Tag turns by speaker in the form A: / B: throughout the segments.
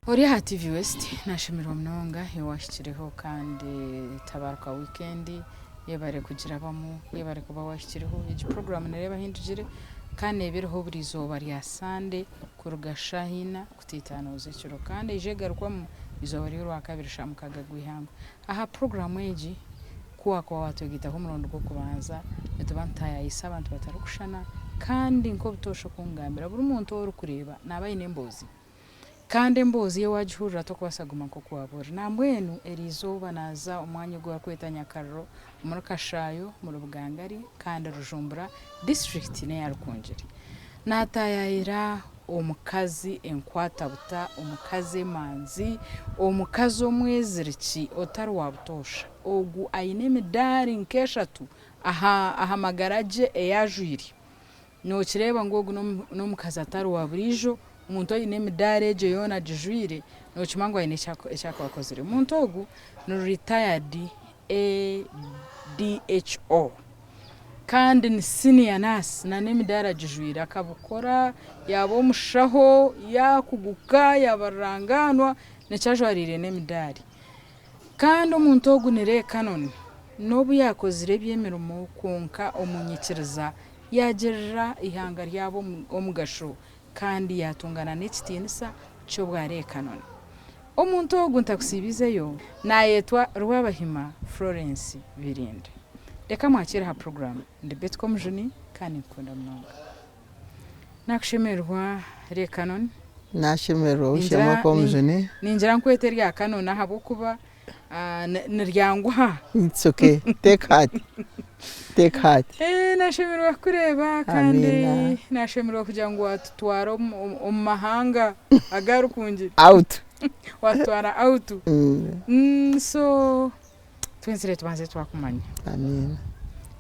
A: Ori aha TV West nashemererwa munonga ewahikireho kandi tabaruka weekend yebare kugirabamu yebare kuba wahikireho egi program nereeba ahindugire kandi neeba eriho buri izooba rya Sunday kuruga shaaha ina kuta itaano z'ekiro kandi eija egarukwamu izooba ry'orwakabiri shaaha mukaaga gw'eihangwe. Aha program egi ku wakuba watwegaitaho omurundi gw'okubanza nituba nitutaayaayisa abantu batarikushushana kandi nk'obutoosha oku nkugambira buri muntu ou orikureeba naaba aine emboozi. Kandi emboozi ye waagihurira tokubaasa kuguma nk'oku waaba ori. Nambwenu eriizooba naaza omu mwanya ogu barikweta Nyakariro omuri Kashaayo omuri Bugangari kandi Rujumbura disiturikiti n'eya Rukungiri. Naataayaayira omukazi enkwatabuta, omukazi emanzi, omukazi omweziriki otari wa butoosha. Ogu aine emidaari nk'eshatu aha magara gye ei ajwaire. Nookireeba ngu ogu n'omukazi atari wa buriijo, omuntu oine emidaara egyo yoona agijwaire, nookimanya ngu aine eki arikuba akozire. Omuntu ogu ni retired ADHO kandi ni senior nurse n'emidaara agijwaire akabikora yaaba omushaho, yaakuguka, yaaba rurangaanwa, nikyo ajwariire n'emidaari. Kandi omuntu ogu ni Ray Canon, n'obu yaakozire eby'emirimo kwonka omu nyikiriza yaagirira eihanga ryabo omugasho kandi yaatungana n'ekitiinisa ky'obwa Ray Canon. Omuntu ogu ntakusiibizeyo naayetwa Rwabahima Florence Birinda. Reka mwakiire aha puroguraamu. Ndi Betty Komujuni kandi ninkukunda munonga. Nakushemererwa Ray Canon.
B: Nashemererwa Ow'eishe-emwe Komujuni.
A: Ningira nkwete erya Canon ahabw'okuba niryanguha.
B: It's okay. Take heart. Take heart.
A: Nashemererwa kukureeba kandi nashemererwa kugira ngu watutwara omu mahanga agarikungire.
B: Out.
A: Watutwara out. So twenzire tubanze twakumanya.
B: Amiina.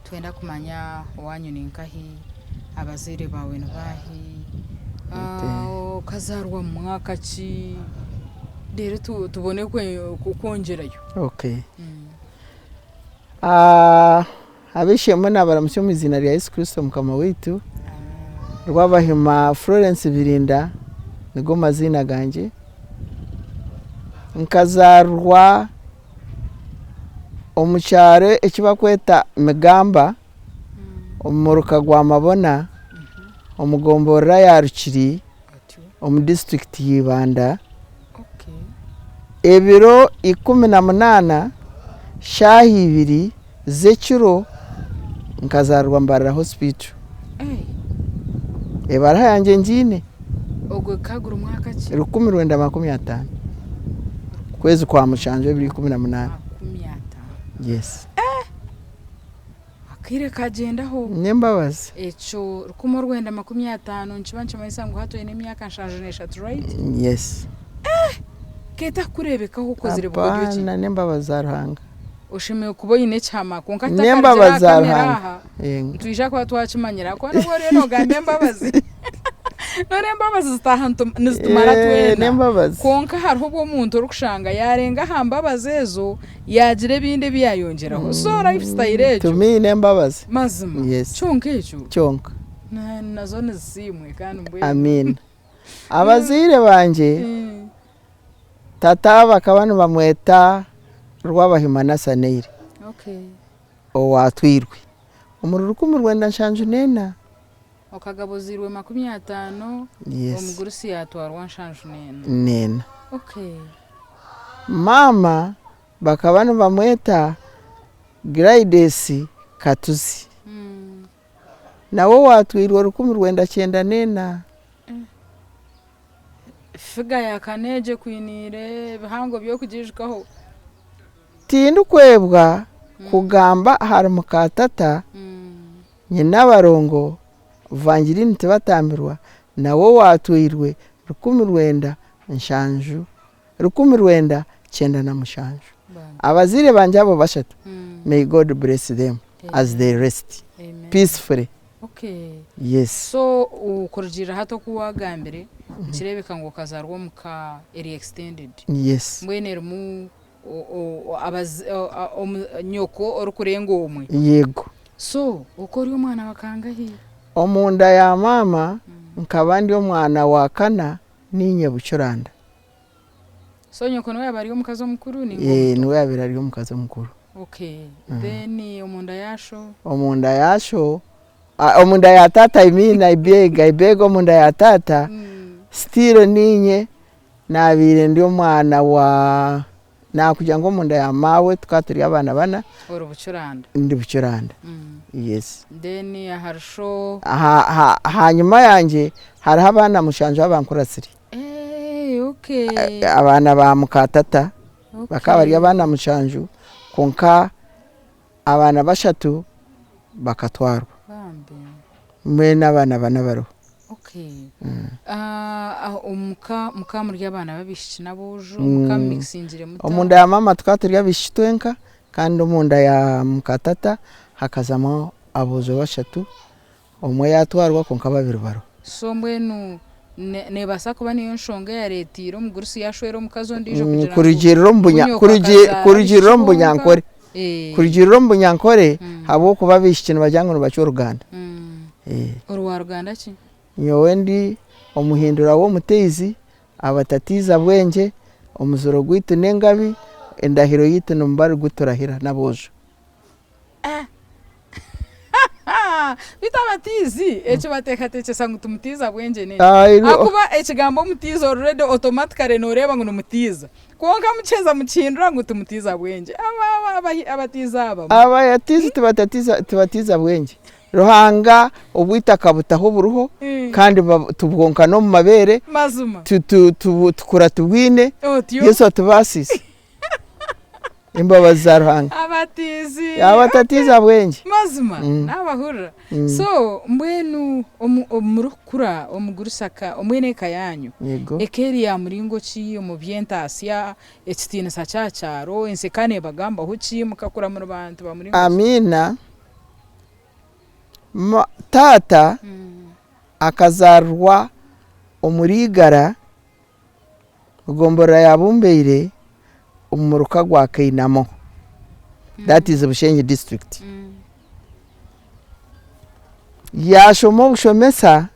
A: Nitwenda kumanya owaanyu ni nkahi, abazaire baawe ni baahi, okazaarwa mu mwaka ki, reero tubone kwongyerayo.
B: Okay. Ab'eishe-emwe naabaramutsya omu iziina rya Yesu Kristo Mukama waitu. Rwabahima Florence Birinda nigo maziina gangye. Nkazaarwa omu kyaro eki barikweta Migamba omu muruka gwa Mabona omu gomborora ya Rukiri omu disiturikiti ya Ibanda. Ebiro 18 shaaha ibiri z'ekiro nkazaarirwa Mbarara Hospital. Ebaruha yangye ngiine.
A: Ogwo gukaba guri mwaka ki?
B: 1950, kwezi kwa mushanju ebiro 18.
A: 50.
B: Yes.
A: Akaire kagyendaho.
B: N'embabazi.
A: Ekyo 1950 nikiba nikimanyisa ngu hati oine emyaka 73 right?
B: Yes.
A: Ketakukureebekaho okozire bukodyo ki?
B: Apaana n'embabazi za Ruhanga.
A: Oshemereire kuba oine ekihama kwonka
B: N'embabazi
A: tutakarugire aha
B: za
A: kamera
B: Ruhanga.
A: aha
B: Yego.
A: nitwija kuba twakimanyire ahakuba nobu oriyo noogamba embabazi noreeba embabazi zitaaha nizitumara twena
B: N'embabazi.
A: kwonka hariho obu omuntu orikushanga yaarenga aha mbabazi ezo yaagira ebindi ebi yaayongyeraho so life style egyo
B: To me n'embabazi.
A: mazima
B: Yes.
A: kyonka ekyo
B: Kyonka.
A: nazo nizisiimwe kandi mbwenu
B: Amiina. Abazaire bangye tata bakaba nibamweta Rwabahima Nasanairi owaatwirwe omuri 1974.
A: Okagaba ozairwe 50 omugurusi yaatwarwa 74.
B: N'ena. Maama bakaba nibamweta Gladys Katuzi. Nawe owaatwirwe 1994.
A: Figa ya kana egyo ekwiniire ebihango by'okugiijukaho.
B: Tindikwebwa kugamba ahari muka tata, nyinabarongo Vangeline Tibatambirwa nawe owaatwirwe 1970, 1997. Abazaire bangye abo bashatu, may God bless them as they rest peacefully.
A: Okay.
B: Yes.
A: So okurugiirira hati oku waagambire, nikireebeka ngu okazaarwa omu ka eri extended.
B: Yes.
A: Mbwenu erimu nyoko orikurenga omwe.
B: Yego.
A: So okaba ori omwana wa kangahi?
B: Omunda ya maama nkaba ndi omwana wa kana niinye bucuranda.
A: So nyoko niwe yaaba ari omukazi omukuru ninga
B: Eh,
A: omuto?
B: niwe yaabaire ari omukazi omukuru.
A: Okay. Then omunda ya sho?
B: Omunda ya sho, ah, omunda ya taata I mean, I beg, I beg omunda ya taata, still niinye naabaire ndi omwana wa, naakugira ngu omunda ya maawe tukaba turi abaana bana.
A: Ori bucuranda?
B: Ndi bucuranda, yes.
A: Then ahari sho?
B: Aha, aha, ahanyima yangye hariho abaana mushanju abankuratsire.
A: Eh, okay.
B: Abaana ba muka tata bakaba bari abaana mushanju kwonka abaana bashatu bakatwarwa.
A: Bambi.
B: Mbwenu abaana bana bariho.
A: Okay. Ah, omuka mukaba muri abaana b'abaishiki n'aboojo, mukaba mumixingire muta?
B: Omunda ya maama tukaba turi abaishiki twenka kandi omunda ya muka tata hakazamu aboojo bashatu, omwe yaatwarwa kwonka babiri bariho.
A: So mbwenu neebaasa kuba niyo nshonga eyareeteire omugurusi yaashwera omukazi ondiijo kugira ngu
B: Kurugiirira omu bunya-
A: nyoko akazaara
B: kurugiirira omu
A: abaishiki bonka?
B: bunyankore. Kurugiirira omu bunyankore habw'okuba abaishiki nibagira ngu nibacwa oruganda.
A: Ori wa ruganda ki?
B: Nyowe ndi omuhindura w'omuteizi, abatatiiza bwengye, omuziro gwaitu n'engabi, endahiro yaitu nimubari guturahira n'aboojo.
A: Beitu abatiizi ekibateekateekyesa ngu timutiiza bwengye n'enki?
B: Ai, ru-
A: Ahakuba ekigambo omutiizi already automatically nooreeba ngu nimutiiza. Kwonka mukyeza mukihindura ngu timutiiza bwengye. Aba- aba- aba- abatiizi aba.
B: Abayatiizi tibatatiiza tibatiiza bwengye. Ruhanga obwito akabutaho oburiho kandi ba- tubwonka n'omu mabeere
A: Mazima.
B: tu- tu- tu- tukura tubwine.
A: Otyo.
B: Yesu atubaasiise. Embabazi za Ruhanga.
A: Abatiizi.
B: Abatatiiza bwengye.
A: Mazima nabahurira. So mbwenu omu murikukura omugurusi aka mbwenu eka yaanyu
B: Yego.
A: eka eri ya muringo ki omu by'entaasya, ekitiinisa ky'aha kyaro, ensi eka neebagambaho ki, mukakura muri bantu ba muringo ki?
B: Amiina. Ma taata akazaarirwa omuri Igara. Egomborora ya Bumbeire omu muruka gwa Kainamo that is Bushenyi district. Yaashoma obushomesa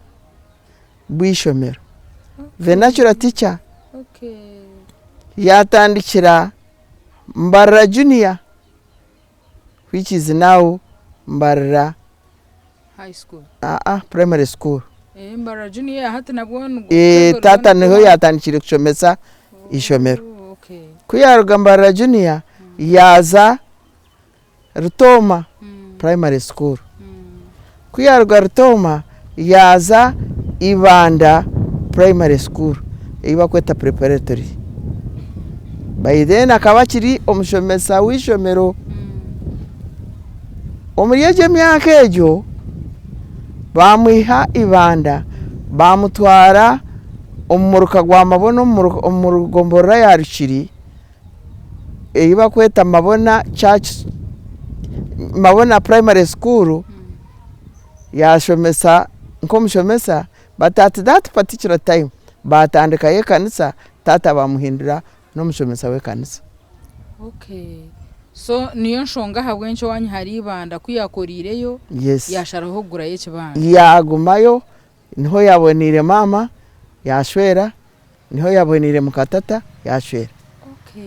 B: bw'eishomero vernacular teacher yaatandikira Mbarara junior which is now Mbarara
A: High school.
B: Aa primary school.
A: Eh, Mbarara junior hati nabwo nigwo
B: Eh, taata niho yatandikire kushomesa ishomero.
A: Oh, okay.
B: Ku yaruga Mbarara junior yaaza Rutooma primary school. Ku yaruga Rutooma yaaza Ibanda primary school ei bakweta preparatory. By then akaba akiri omushomesa w'eishomero. Omuri egyo emyaka egyo baamwiha Ibanda baamutwara omu muruka gwa Mabona omu gomborora ya Rukiri ei barikweta Mabona church, Mabona primary school yaashomesa nk'omushomesa but at that particular time baatandikayo ekanisa taata baamuhindura n'omushomesa w'ekanisa.
A: Okay. So niyo nshonga ahabw'enki owanyu hari Ibanda ku yakoriireyo
B: Yes.
A: yasharaho kugurayo ekibanja.
B: Yaagumayo niho yaaboneire maama yaashwera, niho yaaboneire muka tata yaashwera.
A: Okay.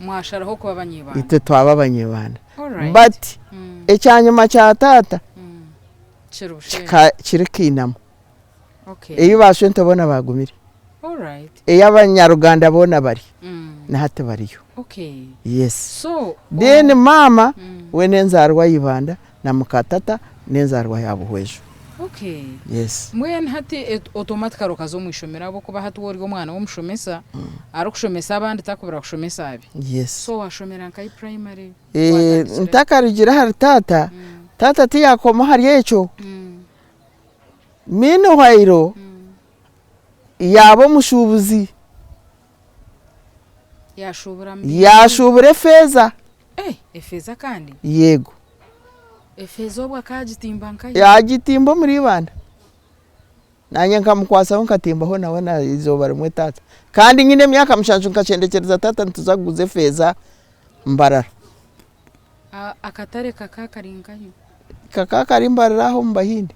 A: Mwasharaho kuba Abanyaibanda.
B: Itwe twaba Abanyaibanda.
A: Alright.
B: But ekyanyima kya taata
A: Kiri Bushenyi.
B: kika kiri Kainama.
A: Okay.
B: Ei baashwento boona baagumire.
A: Alright.
B: Ei abanyaruganda boona bari na hati bariyo.
A: Okay.
B: Yes.
A: So
B: Then maama we n'enzaarwa ya Ibanda na muka tata n'enzaarwa ya Buhweju.
A: Okay.
B: Yes.
A: Mbwenu hati automatically okaza omu ishomero ahabw'okuba hati waaba ori omwana w'omushomesa arikushomesa abandi takubura kushomesa abe.
B: Yes.
A: So waashomera nkahi primary?
B: Eh,
A: Watandikira hi?
B: ntakarugire ahari taata, taata tiyaakoma ahari ekyo. Meanwhile, yaaba omushuubuzi.
A: Yaashuubura mu bintu?
B: Yaashuubura efeeza.
A: Eh, efeeza kandi?
B: Yego.
A: Efeeza obwo akaagitimba nkahi?
B: Yaagitimba omuri Ibanda. Naanye nkamukwasaho nkatimbaho nawe na eizooba rimwe taata. Kandi nyine emyaka mushanju nkashendekyereza taata nituza kuguza efeeza Mbarara.
A: Akatare kakaba kari nkahi?
B: Kakaba kari Mbarara aho omu Bahindi.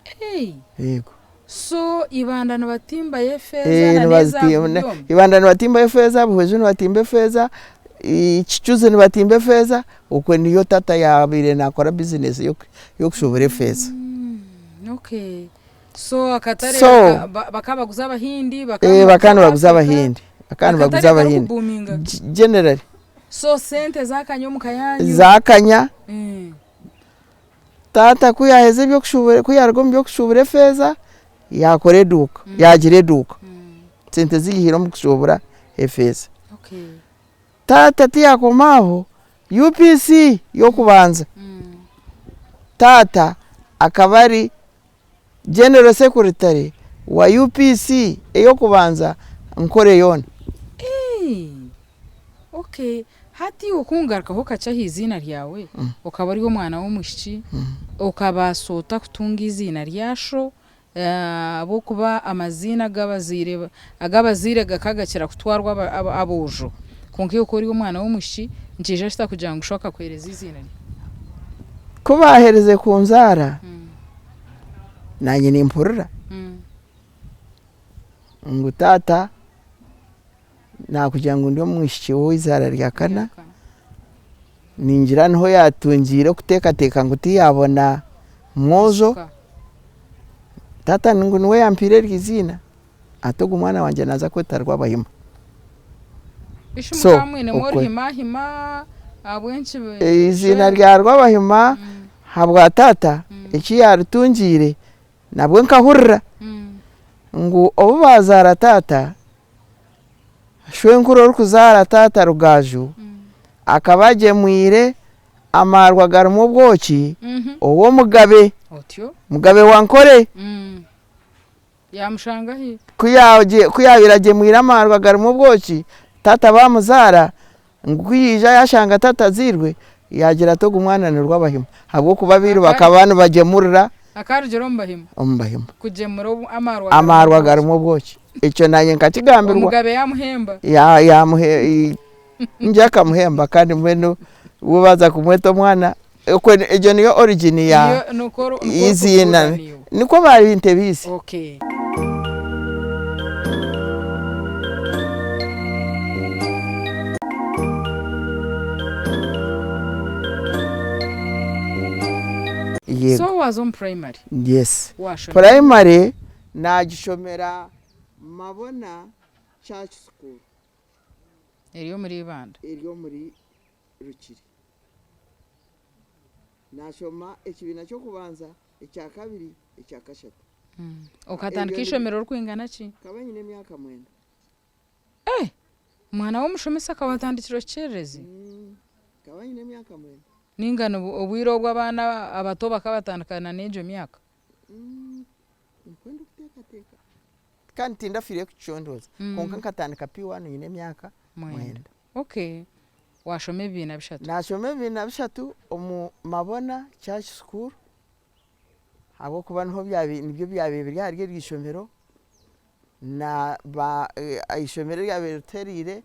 A: Hey!
B: Yego.
A: So Ibanda nibatimbayo efeeza
B: Eh,
A: na n'ezaabu
B: nibazitimba
A: byombi?
B: Ibanda nibatimbayo efeeza, Buhweju nibatimba efeeza, Kicuzi nibatimba efeeza, okwe niyo tata yaabaire naakora bizinesi y'okushuubura efeeza.
A: Okay. So akatare
B: So
A: baka baguza Abahindi, bakaba
B: eh,
A: nibaguza
B: bakaba nibaguza
A: Abafrica,
B: Abahindi, bakaba
A: akatare
B: nibaguza Abahindi.
A: karikubuuminga.
B: Generally.
A: So sente zaakanya omuka yaanyu?
B: Zaakanya. Taata ku yaaheza eby'okushuubura, ku yaaruga omu by'okushuubura efeeza, yaakora eduuka, yaagira eduuka. Sente zi yaihire omu kushuubura efeeza. Taata tiyaakoma aho, UPC y'okubanza, taata akaba ari General Secretary wa UPC ey'okubanza Nkore yoona.
A: Okay, hati iwe kungarukaho kakye aha iziina ryawe, okaba ori omwana w'omwishiki, okabaasa ota kutunga eiziina rya sho ahabw'okuba amaziina ag'abazaire ag'abazaire gakaba gakira kutwarwa aboojo, kwonka iwe ku ori omwana w'omwishiki nikiija kita kugira ngu sho akakuheereza eiziina rye?
B: Ku baaherize kunzaara, naanye nimpurira ngu taata naakugira ngu ndi omwishiki w'eizaara rya kana, ningira niho yaatungiire okuteekateeka ngu tiyaabona mwojo, taata ngu niwe yampiire eryo iziina, ati ogu mwana wangye naaza kweta Rwabahima.
A: Ishi
B: So,
A: mukaba mwinemu
B: okwe
A: oruhimahima ahabw'enki
B: eiziina rya Rwabahima habwa taata eki yaaritungiire nabwe nkahurira ngu obu baazaara taata, shwenkuru orikuzaara taata Rugaju akaba agyemwire amaarwa garimu obwoki ow'omugabe,
A: Otyo.
B: Mugabe wa Nkore.
A: Yaamushanga hi?
B: Ku yaabaire agyemwire amaarwa garimu obwoki, taata baamuzaara, ngu ku yaija yaashanga taata azairwe, yaagira ati ogu mwana ni Rwabahima ahabw'okuba abairu bakaba nibagyemurira
A: Akarugire omu Bahima?
B: Omu Bahima.
A: Kugyemura amaarwa
B: Amaarwa garimu obwoki. Ekyo naanye nkakigambirwa.
A: Omugabe yaamuhemba?
B: Ngi akamuhemba kandi mbwenu bo baaza kumweta omwana, egyo niyo origin ya eiziina, nikwo baabintebiise.
A: Okay.
B: Yego.
A: So waaza omu primary?
B: Yes.
A: Waashoma?
B: Primary naagishomera Mabona Church School.
A: Eri omuri Ibanda?
B: Eri omuri Rukiri. Naashoma ekibiina ky'okubanza, ekya kabiri, ekya kashatu.
A: Okatandika eishomero orikwingana ki?
B: Nkaba nyine emyaka mwenda.
A: Eh! Omwana w'omushomesa akaba atandikire okikyererezi?
B: Nkaba nyine emyaka mwenda.
A: Ninga obwire obwo abaana abato bakaba batandika na n'egyo myaka?
B: Nikwo ndikuteekateeka. Kandi tindafiireyo kukicondoza kwonka nkatandika P1 nyine emyaka mwenda.
A: Okay. Waashoma ebibiina bishatu?
B: Naashoma ebibiina bishatu omu Mabona Church School ahabw'okuba niho nibyo byabaire biri ahari eryo ishomero. Na ba eishomero eryabaire rituhereire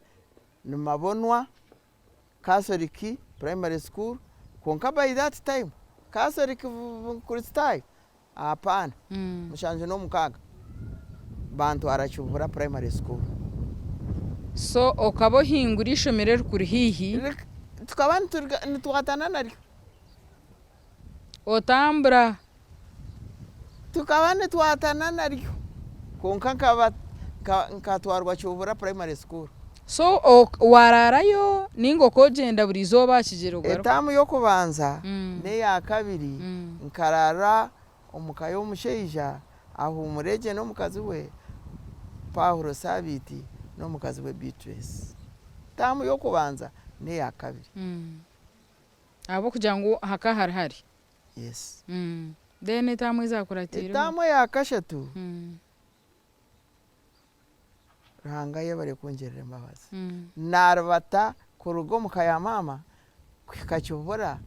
B: ni Mabonwa Catholic Primary School kwonka by that time Catholic Bukristaayo Apaana, 76 bantwara Kibubura Primary School.
A: So okaba ohingura eishomero erikuri haihi?
B: Tukaba nitwatana naryo.
A: Otambura?
B: Tukaba nitwatana naryo kwonka nkaba nkatwarwa Kibubura Primary School.
A: So waraarayo ninga okogyenda buri izooba aha kigyere ogaruka?
B: Etaamu y'okubanza n'eya kabiri nkaraara omu ka y'omushaija Ahumuregye n'omukazi we Pahulo Sabiiti n'omukazi we Beatrice. Taamu y'okubanza n'eya kabiri.
A: Ahabw'okugira ngu hakaba hari hare?
B: Yes.
A: Then etaamu ezakuratiireho?
B: Etaamu eya kashatu. Ruhanga ayebare kungirira embabazi. Naribata kuruga omu ka ya maama kuhika Kibubura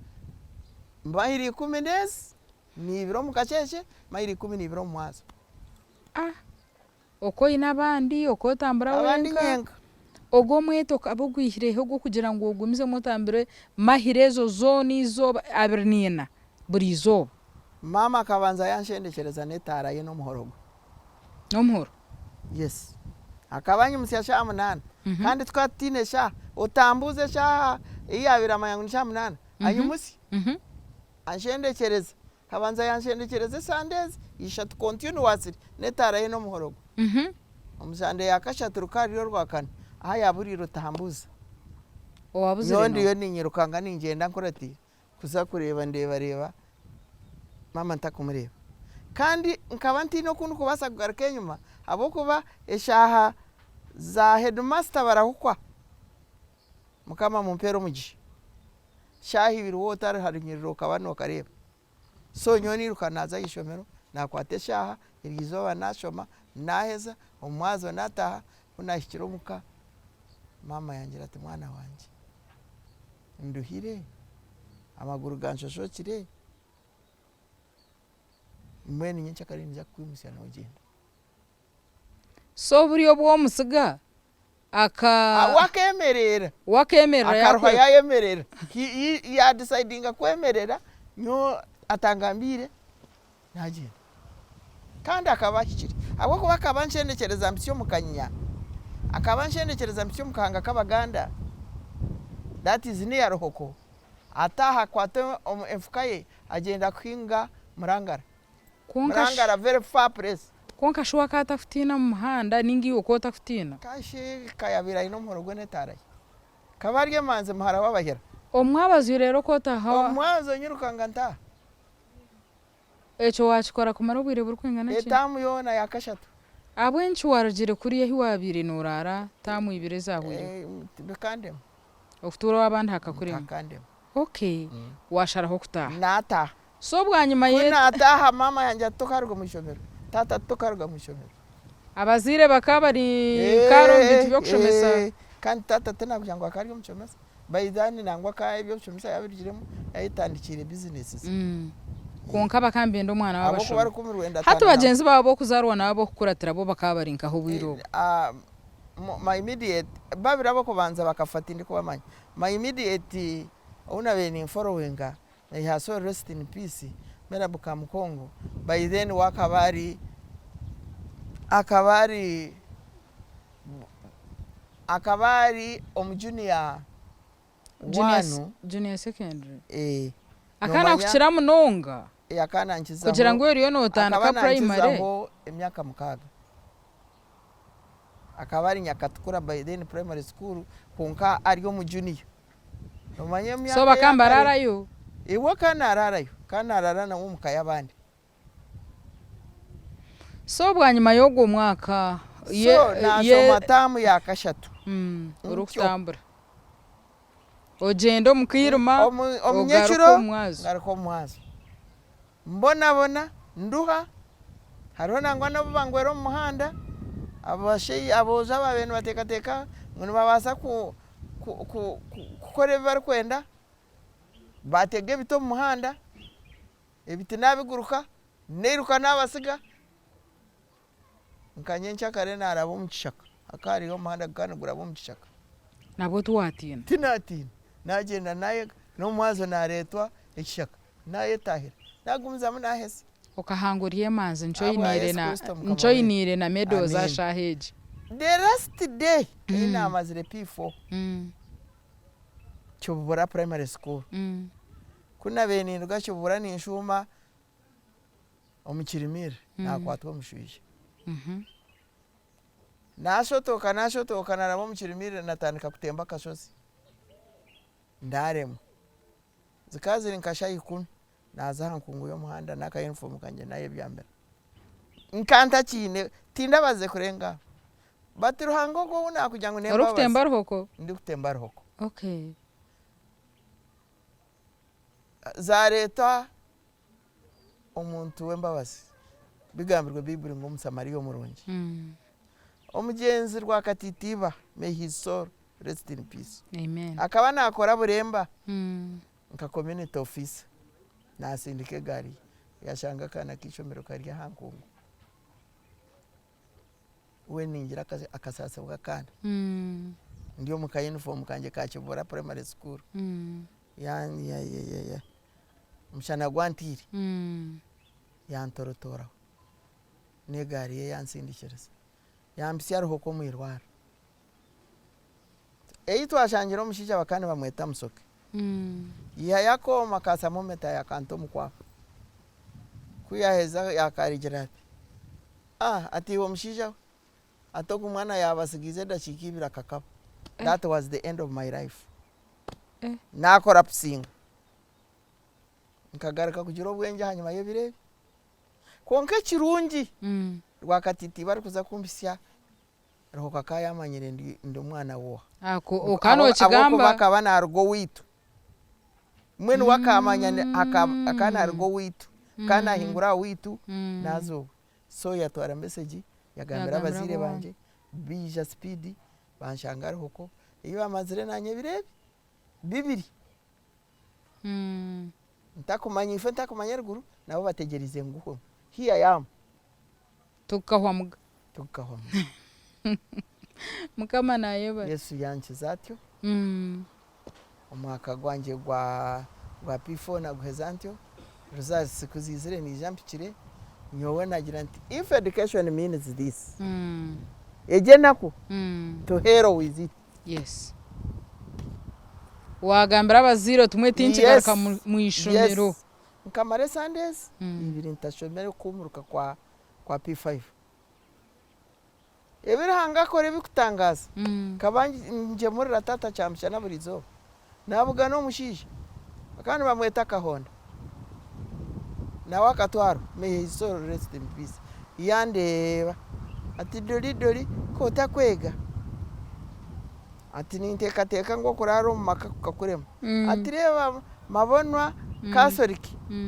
B: mayiro ikumi n'ezi n'ibiri omu kasheeshe, mayiro ikumi n'ibiri omu mwazo.
A: Ah! Okwo oine abandi, okwo otambura
B: Abandi
A: wenka?
B: nyenka.
A: Ogwo omweto okaba ogwihirehi ogw'okugira ngu ogumizemu otambure mahiro ezo zoona eizooba abiri n'ina buri izooba?
B: Maama akabanza yanshendekyereza n'etaara ye n'omuhoro gwe.
A: N'omuhoro?
B: Yes. Akaba anyimutsya shaaha munaana kandi tukaba tutaine shaaha. Otambuuza eshaaha ei yaabaire amanya ngu ni shaaha munaana, anyimutsye anshendekyereze. Akabanza yanshendekyereza esande ezi ishatu continuously n'etaara ye n'omuhoro gwe. Omu sande ya kashatu rukaba ruri orwakana, aha yaaburiire otambuuza.
A: Owaabuzire
B: Nyowe
A: n'oha?
B: ndiyo niinyirukanga ningyenda nkuratiire kuza kureeba ndeebareeba maama ntakumureeba. Kandi nkaba ntaine oku ndikubaasa kugaruka enyima ahabw'okuba eshaaha za heedimasita barahukwa. Mukama amumpeere omugisha. Shaaha ibiri waaba otari aha runyiriri okaba nookareeba. So nyowe nairuka naaza aha ishomero naakwata eshaaha, eryo izooba naashoma naaheza, omu mwazyo naataaha, ku naahikire omuka maama yangira ati mwana wangye nduhire, amaguru ganshoshokire, mbwenu nyenkyakare niinyija kukwimutsya noogyenda.
A: So oburyo bw'omutsiga aka.
B: We akeemerera.
A: We akeemerera
B: Akaruha yaayemerera. Yaadisaidinga kwemerera nyowe atangambiire naagyenda. Kandi akaba ahikire ahabw'okuba akaba anshendekyereza mpitsya omu kanya, akaba anshendekyereza mpitsya omu kahanga k'Abaganda that is near Ruhoko, ataaha akwata enfuka ye agyenda kuhinga Murangara. Murangara very far place.
A: Kwonka shi we akaba atakutiina omu muhanda ninga iwe okaba otakutiina?
B: Kashi ka yabaire aine omuhoro gwe n'etaara ye. Kaba ari emanzi muhara w'Abahira.
A: Omu mwabazyo reero okotaha.
B: Omu mwabazyo nyirukanga ntaaha.
A: Ekyo waakikora kumara obwire burikwingana ki?
B: Etaamu yoona ya kashatu.
A: Ahabw'enki waarugire kuriya ahi waabaire nooraara taamu ibiri ezaahweireho?
B: Bikandema.
A: Okutuura ow'abandi hakakurema?
B: Hakandema.
A: Okay. Waasharaho kutaaha.
B: Naataaha.
A: So bwanyima
B: Ku
A: ye.
B: naataaha maama yangye ati tokaruga omu ishomero, taata ati tokaruga omu ishomero.
A: Abazaire bakaba bari nk'ahari omu bintu by'okushomesa.
B: Kandi taata tinakugira ngu akaba ari omushomesa, by then nangwa akaba eby'obushomesa yaabirugiremu yaayetandikiire bizinesi ze.
A: Kwonka bakaba nibenda omwana waabo
B: Ahabw'okuba
A: ashome.
B: 15
A: Hati
B: na.
A: bagyenzi baawe ab'okuzaarwa nabo ab'okukuratira bo bakaba bari nkaha obwire obwo?
B: My immediate, babiri ab'okubanza bakafa tindikubamanya. My immediate ou naabaire ninforowinga May her soul rest in peace Merabu Kamukongo by then we akaba ari akaba ari akaba ari omu junior one.
A: Junior secondary?
B: Eh.
A: Akaba nakukira munonga?
B: Eh akaba nankizaho.
A: Kugira ngu oriyo notandika
B: akaba
A: primary?
B: Nankizaho emyaka mukaaga. Akaba ari Nyakatukura by then primary school kwonka ari omu junior. Nomanya emyaka
A: So bakaba
B: eya kare.
A: nibararayo?
B: Iwe akaba nararayo, akaba narara nawe omu ka y'abandi.
A: So bwanyima y'ogwo mwaka ye
B: So
A: ye
B: nashoma taamu ya kashatu. Ntyo.
A: Orikutambura. Ogyenda omu kairima,
B: Omu
A: ogaruka
B: nyekiro
A: omu mwazo.
B: ngaruka omu mwazo. Mbonabona, nduha, hariho nangwa n'obu bangwera omu muhanda, aboojo abaabaire nibateekateeka ngu nibabaasa kukora ebi barikwenda, baatega ebiti omu muhanda, ebiti naabiguruka, nairuka naabatsiga, Nka nyenkyakare naaraba omu kishaka, hakaba hariyo omuhanda gukaba niguraba omu kishaka.
A: Nabwo tiwaatiina?
B: Tinaatiina. Naagyenda naayega, n'omu mwazo naareetwa ekishaka, naayetaahira, naagumizamu naaheza.
A: Okahanga ori emanzi nikyo
B: Ahabwa
A: oiniire
B: Yesu
A: na
B: Kristo Mukama
A: nikyo
B: waitu.
A: oiniire na medals aha
B: Amiina.
A: shaaha egi.
B: The last day ei naamazire P4, Kibubura Primary School, ku naabaire ninduga Kibubura ninshuuma omu Kirimiri naakwatwa omushwija. Naashotooka naashotooka naaraba omu Kirimiri natandika kutemba akashozi ndaaremwa. Zikaba ziri nka shaaha ikumi naaza aha nkungu y'omuhanda n'aka yunifoomu kangye naayebyamira. Nka ntakiine, tindabaasize kurenga aho. But Ruhanga ogwo ou naakugira ngu n'embabazi.
A: Orikutemba Ruhoko?
B: Ndikutemba Ruhoko.
A: Okay.
B: Zaareetwa omuntu w'embabazi. Bigambirwe Baiburi ngu Omusamaria omurungi. Omugyenzi Rwakatitiiba, may his soul rest in peace,
A: Amen.
B: akaba naakora Buremba nka community officer, naasindika egaari ye, yashanga akaana k'eishomero kari aha nkungu. We ningira akasaasi bw'akaana, ndi omu ka uniform kangye ka Kibura primary school, Omushana gwanteire, yantorotoraho. N'egaari ye yansindikiriza yampitsya Ruhoko omu irwariro. Ei twashangire omushaija bakaba nibamweta Musoke. Yaihayo akooma ka thermometer yakanta omu kwaha. Ku yaaheza yaakarigira ati, Ah, ati iwe mushaija we, ati ogu mwana yaaba atsigaize edakiika ibiri akakaba. That was the end of my life. Naakorapusinga. Nkagaruka kugira obwengye ahanyima y'ebiro ebyo. Kwonka ekirungi, Rwakatiti barikuza kumpitsya Ruhoka akaba yaamanyire ndi omwana w'oha.
A: Okaba nookigamba.
B: Ahabw'okuba akaba naaruga owaitu. Mbwenu we akamanya akaba naaruga owaitu. Akaba naahingura aha waitu naaza owe. So yatwara message yagambira abazaire bangye, baija speed banshanga Ruhoko, ei baamazire naanye ebiro ebi bibiri. Ntakumanya ifo ntakumanya eruguru nabo bategyereize ngu hwemu. Here I am.
A: Tukahwamuga.
B: Tukahwamuga.
A: Mukama nayebare.
B: Yesu yankiza atyo. Omwaka gwangye gwa gwa P4 naguheza ntyo. Results ku ziizire naija mpikire, nyowe nagira nti if education means this, egi enaku, to hell with it.
A: Yes. Wagambira abazaire oti mbwenu tinkigaruka mu ishomero.
B: Yes. Nkamara esande ezi ibiri ntashomire kuhumuruka kwa kwa P5. Ebi Ruhanga akora ebirikutangaza, nkaba ngyemurira taata kyamushana buri izooba. Nabugana omushaija, bakaba nibamweta Kahonda, nawe akatwarwa, may his soul rest in peace, yandeeba ati Doli Doli kotakwega? Ati ninteekateeka ngu okuraara omu maka kukakurema. Ati reeba Mabonwa Catholic,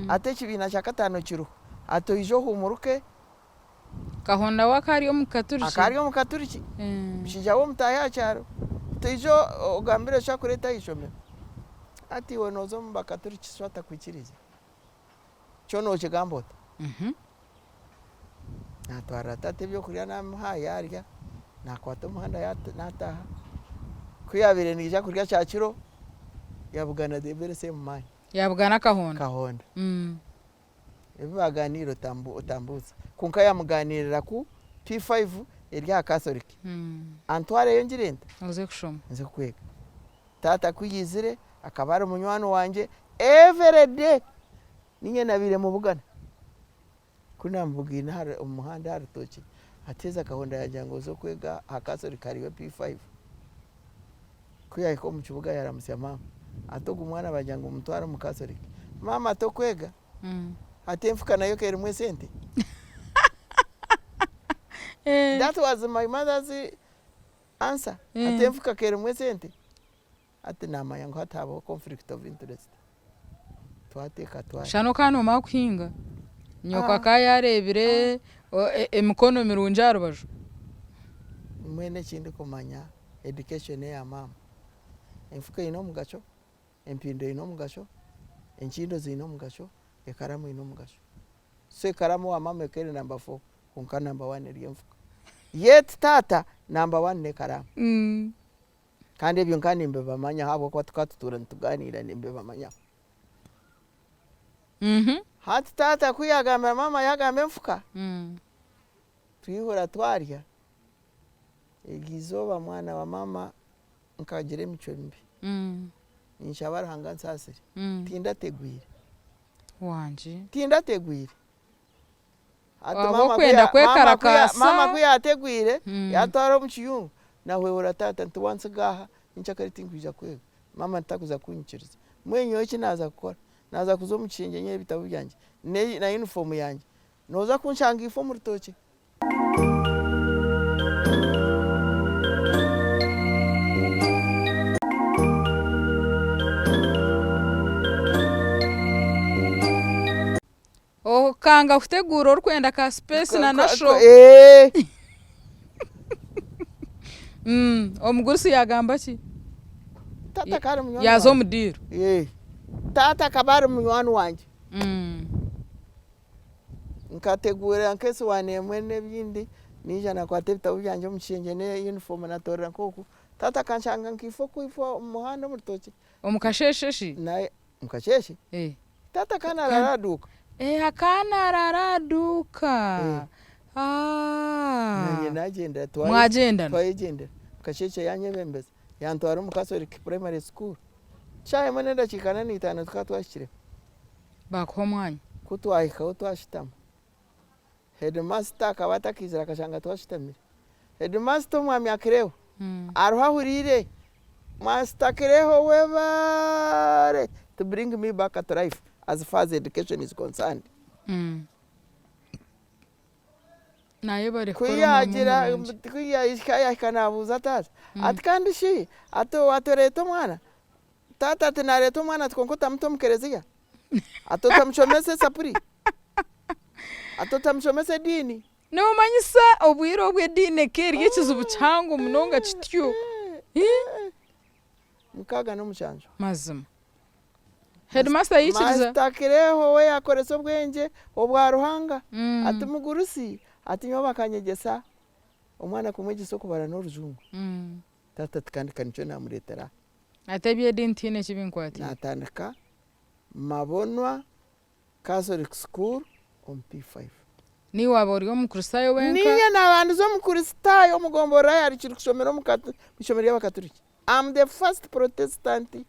B: ati ekibiina kya kataano kiriho, ati oije ohuumuruke.
A: Kahonda we akaba ari omu Katuriki?
B: Akaba ari omu Katuriki, mushaija we omutaahi aha kyaro. Ati oije ogambire sho akureete aha ishomero. Ati iwe nooza omu Bakaturiki sho atakwikiriize? Kyo nookigamba ota? Naatwarira taata ebyokurya naamuha yaarya, naakwata omuhanda naataaha. Ku yaabaire naija kurya kyakiro, yaabugana the very same man.
A: Yaabugana Kahonda?
B: Kahonda. Ebi baagaaniire otambuuza. Kwonka yaamugaaniirira ku P5 eri aha Catholic. Antwareyo ngire nta?
A: Oze kushoma.
B: Nze kwega. Taata ku yaizire akaba ari munywani wangye every day niinye nabaire mubugana. Ku naamubugaine omu muhanda aha rutookye, ateeza akahonda yaagira ngu oze kwega aha Catholic hariyo P5. Ku yaahika omu kibuga yaaramutsya maama, ati ogu mwana baagira ngu mutware omu Catholic. Maama ati okwega? Ati enfuka nayo ka erimu esente? That was my mother's answer. Ati enfuka ka erimu esente? Hati naamanya ngu hati habaho conflict of interest. Twateeka twarya.
A: Shana okaba noomara kuhinga, nyoko akaba yaareebire emikono mirungi aha rubaju.
B: Mbwenu eki ndikumanya education eya maama, enfuka eine omugasho, empindo eine omugasho, enkindo ziine omugasho, ekaramu eine omugasho. So ekaramu owa maama ekaba eri number four kwonka number one eri enfuka. Yet taata number one n'ekaraamu. Kandi ebyo nka nimbibamanyaho ahabw'okuba tukaba tutuura nitugaaniira nimbibamanyaho. Hati taata ku yaagambira maama yaagamba enfuka, twihura twarya, eryo izooba mwana wa maama nkagira emicwe mibi. Ninshaba Ruhanga ansaasire, tindategwire. Tindategwire. Hati maama ku
A: Ahabw'okwenda
B: ya- maama ku ya-
A: kwekarakaasa.
B: maama ku yaategwire, yaatwara omu kiyungu, naahwehura taata nti wantsiga aha, nyenkyakare tinkwija kwega. Maama takuza kunyikiriza. Mbwenu nyowe eki naaza kukora, naaza kuza omu kishengye nyihe ebitabo byangye ne na yunifoomu yangye. Nooza kunshanga ifo omu rutookye.
A: Okanga kuteguura orikwenda ka space na na sho. Omugurusi yagamba ki?
B: Taata akaba ari munywani
A: Yaaza omu diiro.
B: Taata akaba ari munywani wangye. Nkateguura nk'esuwaani emwe n'ebindi, naija nakwata ebitabo byangye omu kishengye n'eyunifoomu natoorera nk'oku. Taata akanshanga nkaifo okwifo omu muhanda omu rutookye.
A: Omu kasheeshe shi?
B: Omu kasheeshe? Taata akaba naaraara aha duuka.
A: Akaba naaraara aha duuka.
B: Naanye
A: Ah!
B: naagyenda
A: Mwagyendana?
B: Twayegyendera. Kasheeshe yaanyebembeza yantwara omu Catholic Primary School. Shaaha emwe n'edakiika ana n'eitaano tukaba twahikireho.
A: Baakuha omwanya?
B: Ku twahikaho twashutama. Heedimasita akaba atakaizire akashanga twashutamire. Heedimasita omwami Akireho ariho ahuriire, Master Akireho webare to bring me back to life as far as education is concerned.
A: Nayebare
B: Ku
A: kukora omurimo
B: yaagira
A: murungi.
B: ku yaahika yaahika naabuuza taata ati kandi shi ati ati oreete omwana? Taata ati naareeta omwana ati kwonka otamuta omu kereziya? Ati otamushomesa esapuri? Ati otamushomesa ediini?
A: Noomanyisa obwire obu ediini eka eri ekizibu kihango munonga kityo.
B: 67.
A: Mazima. Headmaster yaikiriza?
B: Master Kireho we yakoresa obwengye obwa Ruhanga ati mugurusi ati nyowe bakanyegyesa omwana kumwegyesa okubara n'orujungu. Taata ati kandi ka nikyo namureetera aha.
A: Ati eby'ediini tihaine eki binkwatiire.
B: Natandika Mabonwa Catholic School omu P5.
A: Naiwe waaba ori Omukristaayo wenka?
B: Niinye naabandize Omukristaayo omu gomborora ya Rukiri kushomera omu ishomero ry'Abakaturiki. I'm the first Protestant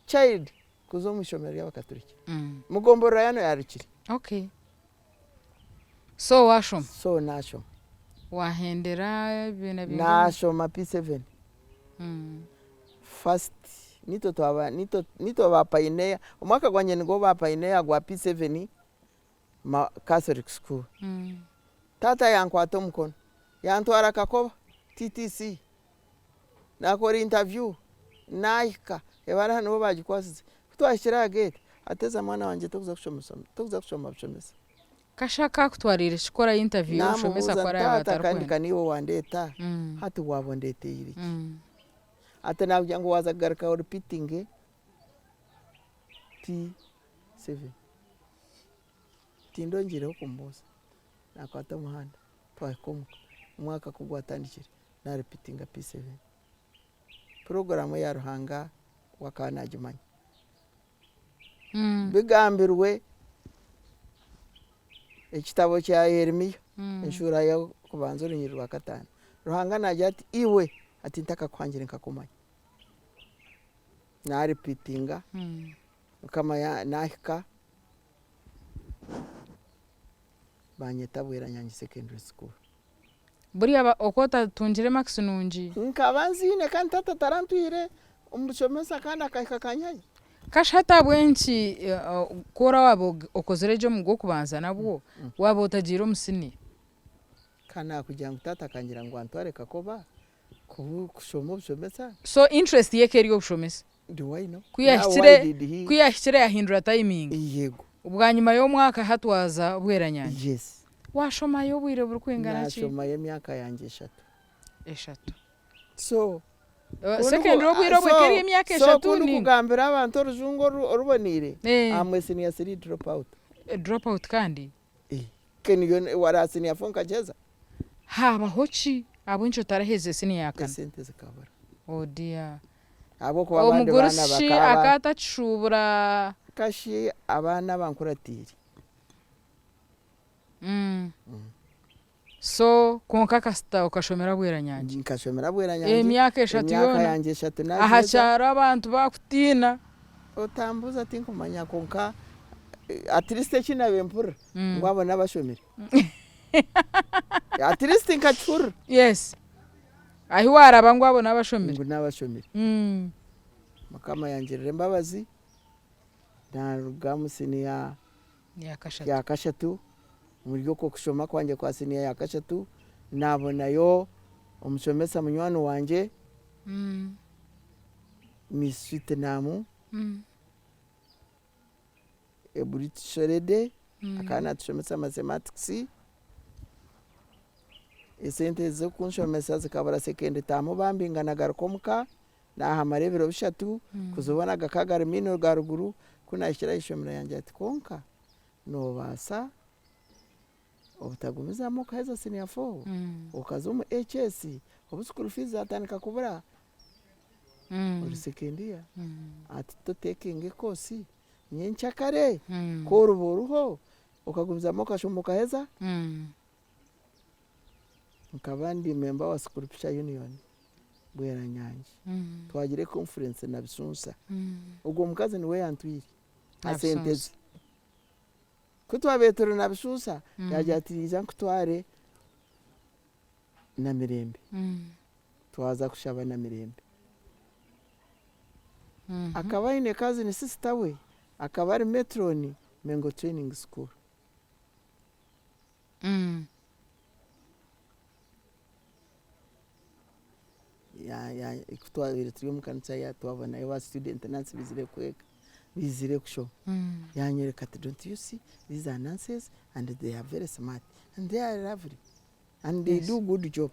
B: child kuza omu ishomero ry'Abakaturiki omu gomborora yano ya Rukiri.
A: Okay. So waashoma?
B: So naashoma.
A: Waahendera ebibiina bingana?
B: Naashoma P7. First nitwe twaba nitwe nitwe ba pioneer omwaka gwangye nigwo ba pioneer gwa P7 ma Catholic school. Taata yankwata omukono yantwara Kakoba TTC nakora interview nahika ebaraha nibo bagikwasize kutwahikire aha gate ati eza mwana wangye tokuza kushomesa tokuza kushoma bushomesa.
A: Kasha kakutwariire ki kukora interview y'obushomesa
B: Namubuuza
A: ku araabe
B: taata kandi
A: atarikwenda?
B: ka niiwe wandeeta hati waaba ondeeteire ki? Ati nakugira ngu waaza kugaruka oripitinge P7. Tindongyeireho kumubuuza. Nakwata omuhanda twahika omuka. Omwaka ku gwatandikire naripitinga P7. Puroguraamu eya Ruhanga we akaba nagimanya. Bigambirwe ekitabo kya Yeremia eshuura y'okubanza orunyiriri rwa kataano. Ruhanga naagira ati, Iwe ati ntakakuhangire nkakumanya. Naaripiitinga, Mukama naahika baanyeta Bweranyangi Secondary School.
A: Buriya oku otatungire marks nungi?
B: Nkaba nziine kandi taata tarantwire omu bushomesa kandi akahika akanyihayo.
A: Kashi hati ahabw'enki ku oraba waaba okozire gye omu gw'okubanza nabwo waaba otagiire omu siniya?
B: Ka naakugira ngu taata akangira ngu antware Kakoba kushoma obushomesa.
A: So interest ye eka eri obushomesa?
B: Do I know?
A: Ku
B: Now why
A: yahikire
B: did he?
A: ku yahikire yahindura timing.
B: Yego.
A: Bwanyima y'omwaka hati waaza Bweranyangi.
B: Yes.
A: Waashomayo obwire burikwingana ki?
B: Naashomayo emyaka yangye eshatu.
A: Eshatu.
B: So,
A: Secondary obwire obwo eka eri emyaka
B: so
A: eshatu
B: ku
A: ninga?
B: ndikugambira abantu orujungu oru oruboneire,
A: Eh.
B: I'm a senior three drop out.
A: Drop out kandi?
B: Eh, can you waraha senior four nkagiheza?
A: Haabaho ki? Ahabw'enki otaraherize siniya ya kana?
B: Esente zikabura.
A: Oh dear.
B: Ahabw'okuba abandi baana
A: Omugurusi shi
B: bakaba.
A: akaba atakishuubura?
B: Kashi abaana abankuratiire.
A: So kwonka kasita okashomera Bweranyangi?
B: Nkashomera Bweranyangi.
A: Emyaka eshatu
B: Emyaka
A: yoona?
B: yangye eshatu
A: Aha
B: nagiheza.
A: kyaro abantu bakutiina?
B: Otambuuza tinkumanya kwonka at least eki nabiire mpurira ngu abo n'abashomire. At least nkakihurira.
A: Yes. Ahi waaraba ngu abo n'abashomire.
B: Ngu n'abashomire. Mukama yangirira embabazi naruga omu siniya ya kashatu, omuri okwo kushoma kwangye kwa siniya ya kashatu nabonayo omushomesa munywani wangye Miss Switnam a British lady akaba natushomesa mathematics, esente z'okunshomesa zikabura second term bambinga nagaruka omuka, nahamara ebiro bishatu kuzibona gakaba gari maino ga ruguru, ku nahikire aha ishomero yangira ati kwonka nobaasa obutagumizamu okaheza senior four okaza omu HS obu school fees zatandika kubura ori second year ati totekinga ekosi nyenkyakare ku oriba oriho okagumizamu okashoma okaheza. Nkaba ndi member wa Scripture Union Bweranyangi. Twagira econference na Bisunsa. Ogwo mukazi niwe yantwire aha sente ze. Ku twabaire turi na Bisunsa, yaagira ati ija nkutware Namirembe. Twaza kushaba Namirembe. Akaba aine cousin sister we akaba ari matron Mengo Training School. Ku twabaire turi omu kanisa twabonayo ba student nurse baizire kwega, baizire kushoma. Yanyoreka ati don't you see these are nurses and they are very smart and they are lovely and they do good job.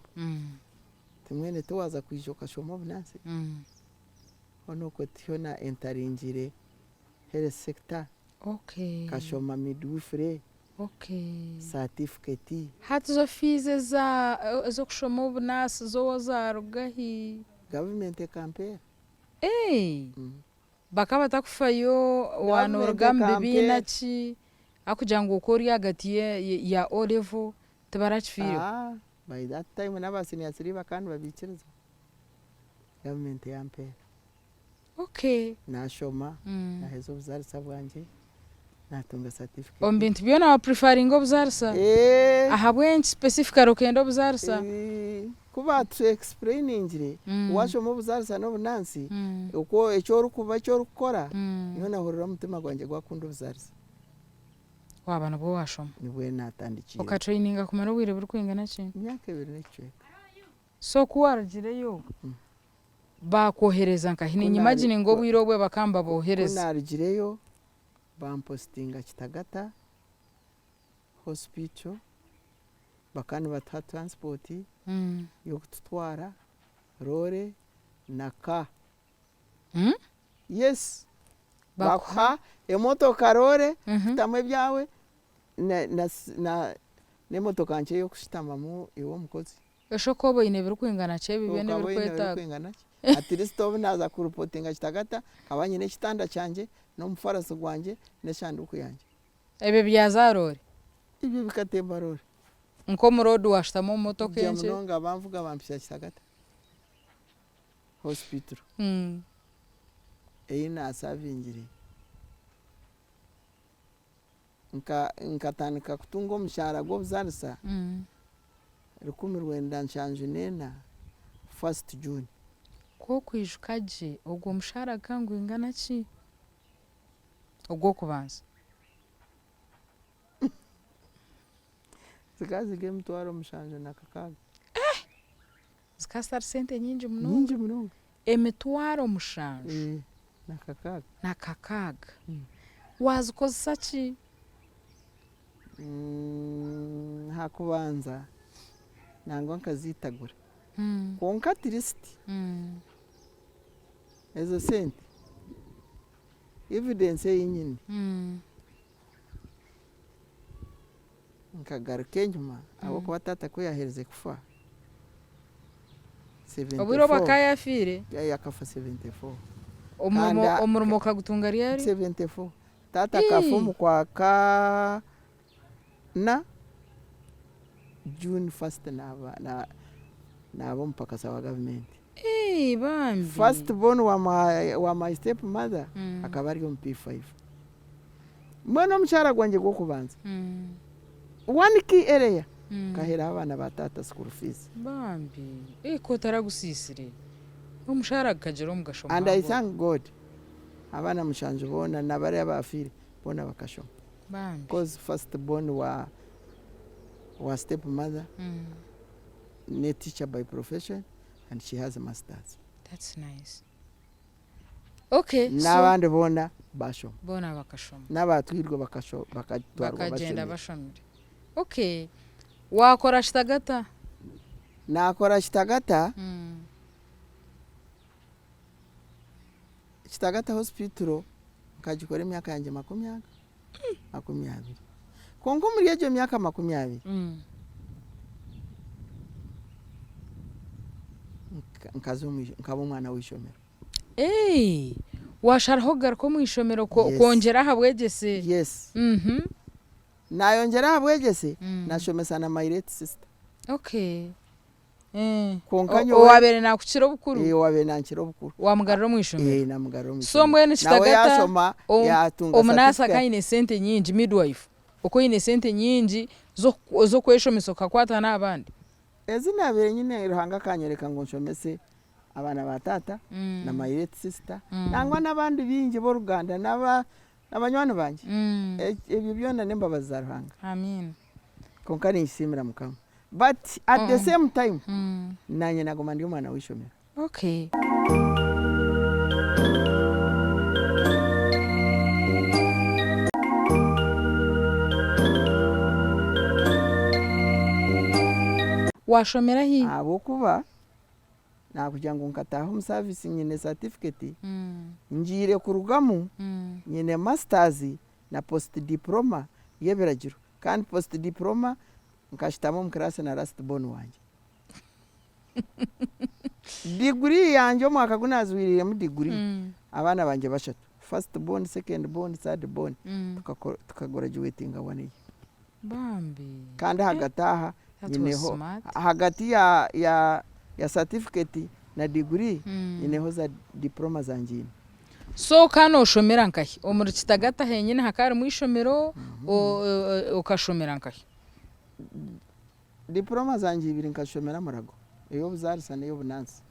B: Ati mbwenu tiwaaza kwija okashoma obunansi? Hoona okwo tiho na entaringire health sector, nkashoma midwifery. Certificate.
A: Hati zo fees eza ez'okushoma obunaasi zo zaruga hi?
B: Gavumenti ekampeera.
A: Eeh! Bakaba batakufayo waaba noruga omu bibiina ki ahakugira ngu okaba ori ahagati ya O level tibarakifiireho?
B: Aah by that time n'aba senior three bakaba nibabiikiriza. Gavumenti yampeera.
A: Okay.
B: Nashoma, naheza obuzaarisa bwangye, natunga certificate.
A: Omu bintu byona wa preferringa obuzaarisa?
B: Eeh.
A: Ahabw'enki specifically okenda obuzaarisa?
B: Ku baatu explainingire, washoma obuzaarisa n'obunansi, oku eki orikuba eki orikukora, nyowe nahurira omutima gwangye gwakunda obuzaarisa.
A: Waaba nibwo washoma?
B: Nibwo natandikiireho.
A: Oka traininga kumara obwire burikwingana ki?
B: Emyaka ebiri n'ekicweka.
A: So ku warugireyo, Baakwohereza nkahi? Niinyimagininga obwire obwe bakaba
B: Ku
A: nibabohereza.
B: naarugireyo bampositinga Kitagata Hospital, bakaba nibatuha transport y'okututwara, loore na car. Yes, bakuha emotoka loore kutamu ebyawe n'emotoka nkye y'okushutamamu iwe omukozi.
A: Eshi okooba oine ebirikwingana ki ebi byona
B: Okaba oine
A: ebirikwetaaga?
B: ebirikwingana ki? At least obu naaza kurupotinga Kitagata, nkaba nyine ekitanda kyangye, n'omufarasi gwangye, n'eshanduuku yangye.
A: Ebyo bya zaaroore?
B: Ebyo bikatemba roore.
A: Nk'omuroodi waashutama omu motoka
B: Kugya
A: enkye?
B: munonga banvuga bampitsya Kitagata Hospital ei naasavingire. Nkatandika kutunga omushaara gw'obuzaarisa 1974 first June.
A: Ku okwijuka gye, ogwo mushaara gukaba nigwingana ki ogw'okubanza?
B: Zikaba ziri 7600.
A: Zikaba zitari sente nyingi munonga.
B: Nyingi munonga.
A: 7000.
B: Na kakaaga.
A: Na kakaaga. Waazikozesa ki?
B: Aha kubanza nangwa nkaziitagura. Kwonka at least ezo sente evidence ei nyine. Nkagaruka enyima ahabw'okuba taata ku yaaherize kufa
A: Obwire obu
B: 74
A: akaba yaafiire?
B: Yeah, akafa 74.
A: Omurimo
B: Kandi
A: omurimo okagutunga ryari?
B: 74. Taata akafa
A: Ii!
B: omu kwa kana June first naaba na naaba omupakasi wa gavumenti.
A: Ii, bambi!
B: First born wa my wa my step mother akaba ari omu P5. Mbwenu omukyara gwangye gw'okubanza, one key area nkaheeraho abaana ba taata school fees.
A: Bambi, eh ku otaragusiisire, omushaara gukagira omugasho
B: And I
A: muhango.
B: thank God abaana mushanju boona na bariya abaafiire boona bakashoma.
A: Bambi.
B: Coz first born wa wa step mother ne teacher by profession and she has masters.
A: That's nice. Okay, so
B: N'abandi boona baashoma.
A: Boona bakashoma.
B: N'abaatwirwe bakatwarwa
A: Bakagyenda
B: bashomire.
A: bashomire. Okay, waakora kitagata?
B: Naakora kitagata, Kitagata Hospital nkagikora emyaka yangye makumi aga, 20. Kwonka omuri egyo myaka 20, nkaza omu nkaba omwana w'eishomero.
A: Eeh! Waasharaho kugaruka omu ishomero
B: Yes.
A: kwongyera aha bwegyese?
B: Yes. Naayongyera aha bwegyese, naashomesa na my late sister.
A: Okay.
B: Kwonka
A: O-
B: nyowe
A: Owaabaire naakukira obukuru
B: eh, owaabaire nankira obukuru.
A: wamugarura omu ishomero.
B: Eh, namugarura omu
A: So
B: ishomero.
A: mbwenu
B: Nawe
A: Kitagata
B: yaashoma yaatunga
A: omunaasi
B: certificate.
A: akaba aine sente nyingi midwife oku oine sente nyingi z'okweshomesa okakwata n'abandi.
B: Ezi naabaire nyine Ruhanga akanyoreka ngu nshomese abaana ba taata na my late sister nangwa n'abandi baingi b'oruganda n'aba banywani bangye. Ebyo byona n'embabazi za Ruhanga.
A: Amiina.
B: Kwonka ninkisiimira Mukama. But at the same time naanye naguma ndi omwana w'eishomero.
A: Okay. Washomera hi?
B: Ahabw'okuba Naakugira ngu nkataaha omu service nyine certificate, ngiire kurugamu nyine masters na post diploma y'ebiragiro kandi post diploma nkashutama omu class na last born wangye. Degree yangye omwaka gu naazwiriremu degree, abaana bangye bashatu, first born, second born, third born, tuka graduatinga one year.
A: Bambi.
B: Kandi ahagati aha
A: That was
B: nyineho
A: smart.
B: ahagati ya ya ya certificate na degree nyineho za diploma zangye ina.
A: So ka noshomera nkahi? Omuri Kitagata henyine hakaba harimu ishomero okashomera nkahi?
B: Diploma zangye ibiri nkazishomera Murago, ey'obuzaarisa n'ey'obunansi.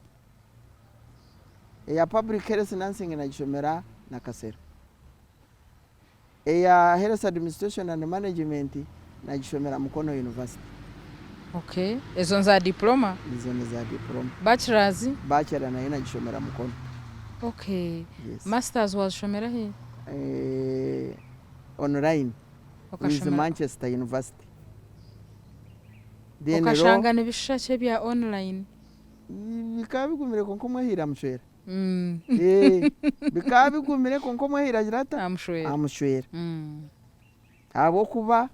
B: Eya public health nursing nagishomera Nakasero. Eya Health Administration and Management nagishomera Mukono University.
A: Okay. Ezo ni za diploma?
B: Ezo ni za diploma.
A: Bachelors?
B: Bachelor nayo nagishomera Mukono.
A: Okay.
B: Yes.
A: Masters wazishomera hi?
B: Eh, online with
A: Okashomera
B: Manchester University. Then law
A: okashanga nibishusha ki ebya online?
B: bikaba bigumire kwonka omwe amushwera. Eh, bikaba bigumire kwonka omwe agira ata?
A: Amushwera.
B: Amushwera. Ahabw'okuba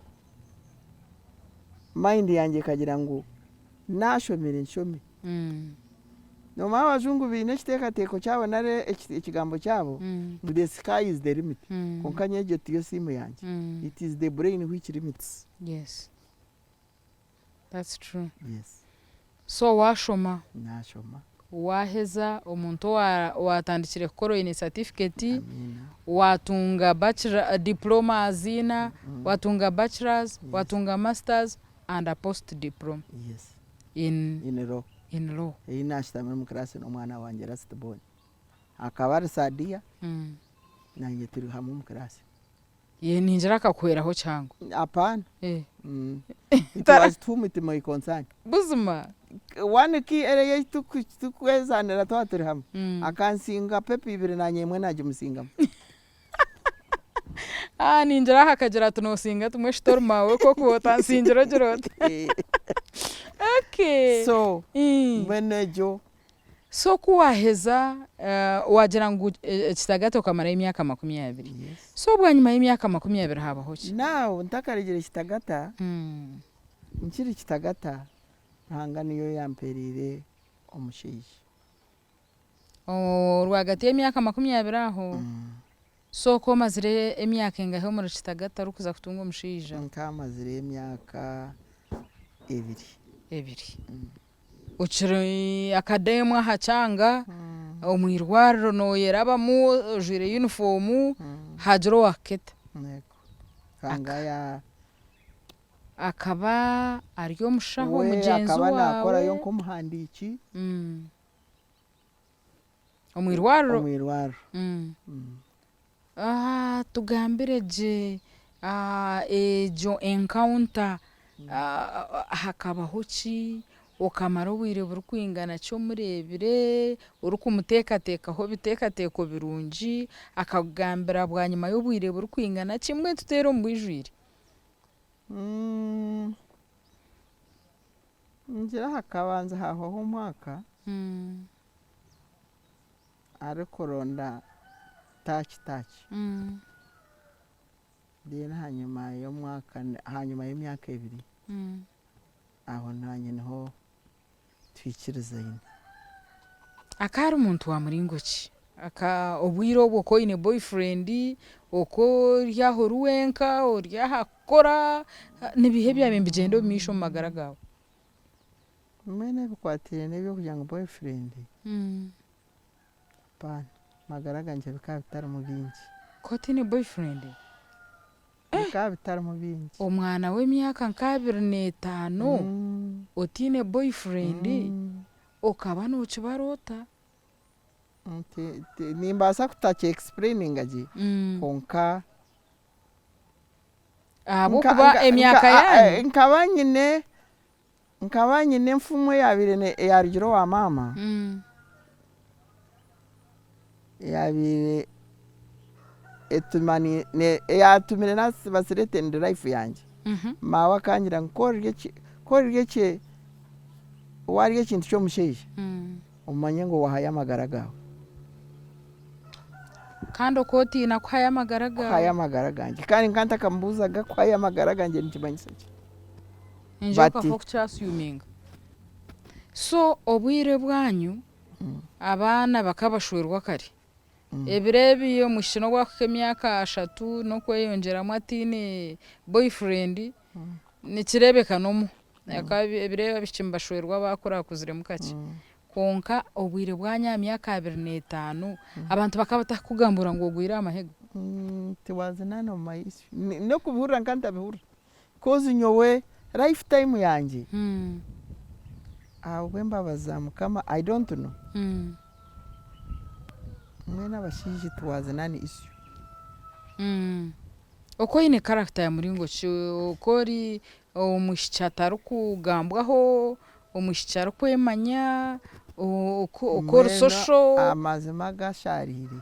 B: mind yangye ekagira ngu naashomire nshome. Noomanya abajungu baine ekiteekateeko kyabo nari ekigambo kyabo ngu the sky is the limit. Kwonka nyowe egyo tiyo simu yangye. It is the brain which limits.
A: Yes. That's true.
B: Yes.
A: So waashoma?
B: Naashoma.
A: Waaheza omuntu owaatandikire kukora oine certificate,
B: Amiina.
A: waatunga bachelor, diplomas ina, waatunga bachelors, waatunga masters and a post diploma
B: Yes.
A: in
B: In law.
A: in law.
B: Ei naashutamire omu class n'omwana wangye last born. Akaba ari third year, naanye turi hamwe omu class.
A: Ye ningira akakuhweraho kihango.
B: Apaana.
A: Eh.
B: It was to whom it may concern.
A: Buzima?
B: One key area ei tukwezaanira twaba turi hamwe, akansinga paper ibiri naanye emwe naagimusingamu.
A: Ah ningira aha akagira ati noosinga tumwe shitorima we ku okuba otansingira ogira ota. Okay.
B: So, mbwenu egyo.
A: So ku waaheza waagira ngu Kitagata okamarayo emyaka 20. So bwanyima y'emyaka 20 haabaho ki?
B: Now ntakaregire Kitagata, nkiri Kitagata, Ruhanga niyo yampereire omushaija.
A: Rwagati y'emyaka 20 aho? So ku omazire emyaka engahi omuri Kitagata orikuza kutunga omushaija?
B: Nkaamazireyo emyaka ebiri.
A: Ebiri. Okiri akadeemu aha kyanga, omu irwariro nooyerabamu ojwaire yunifoomu, haagira owaakuketa.
B: Yego. Ruhanga ya.
A: Akaba ari omushaho
B: We
A: mugyenzi
B: akaba naakorayo
A: waawe.
B: nk'omuhandiiki.
A: Omu irwariro?
B: Omu irwariro.
A: Tugambire gye egyo encounter hakabaho ki? Okamara obwire burikwingana ki omureebire, orikumuteekateekaho ebiteekateeko birungi, akakugambira bwanyima y'obwire burikwingana ki? Mbwenu tuteere omu bwijwire.
B: Ningira hakabanza hahwaho omwaka. Arikuronda touch touch then ahanyima y'omwaka ahanyima y'emyaka ebiri aho nanye niho twikirizaine.
A: Akaba ari muntu wa muringo ki? Aka obwire obwo okaba oine boyfriend, okwo ori aho ori wenka, ori aha kukora, nibiiha ebyabaire nibigyenda omu maisho omu magara gaawe?
B: Mbwenu ebikwatiraine n'ebyokugira ngu boyfriend, apaana, amagara gangye bikaba bitarimu bingi.
A: Ku otaine boyfriend?
B: Bikaba bitarimu bingi.
A: Omwana w'emyaka nk'abiri n'etaano otaine boyfriend okaba nookibara ota?
B: Nimbaasa kutakye explaininga gye kwonka
A: Ahabw'okuba emyaka yaanyu.
B: Nkaba nyine nkaba nyine enfumu eyaabaire eyaarugire owa maama eyaabaire etuma eyaatumire naasiba threatened life yangye. Maawe akangira ngu ku orirya ku orirya waarya ekintu ky'omushaija omanye ngu waahayo amagara gaawe.
A: Kandi okootiina kuhayo amagara gaawe.
B: Kuhayo amagara gangye. Kandi nka ntakamubuuzaga kuhayo amagara gangye nikimanyisa ki?
A: Enju okafa okukyasiyuminga. So obwire bwanyu abaana bakabashwerwa kare. Ebiro ebi omwishiki nobu akuhika emyaka ashatu nokweyongyeramu ataine boyfriend nikireebeka n'omu. Ahakuba ebiro ebi abaishiki nibashwerwa baakurakuziremu kakye. Kwonka obwire bwanyu aha myaka 25 abantu bakaba batakukugambura ngu ogwire aha mahega?
B: It was none of my issue. N'okubihurira nka ntabihurira. Coz nyowe life time yangye ahabw'embabazi za Mukama I don't know. Mbwenu abashaija it was none issue.
A: Oku oine character ya muringo ki? Oku ori omwishiki atarikugambwaho, omwishiki arikwemanya, oku ori
B: Mbwenu
A: social?
B: amazima agashaariire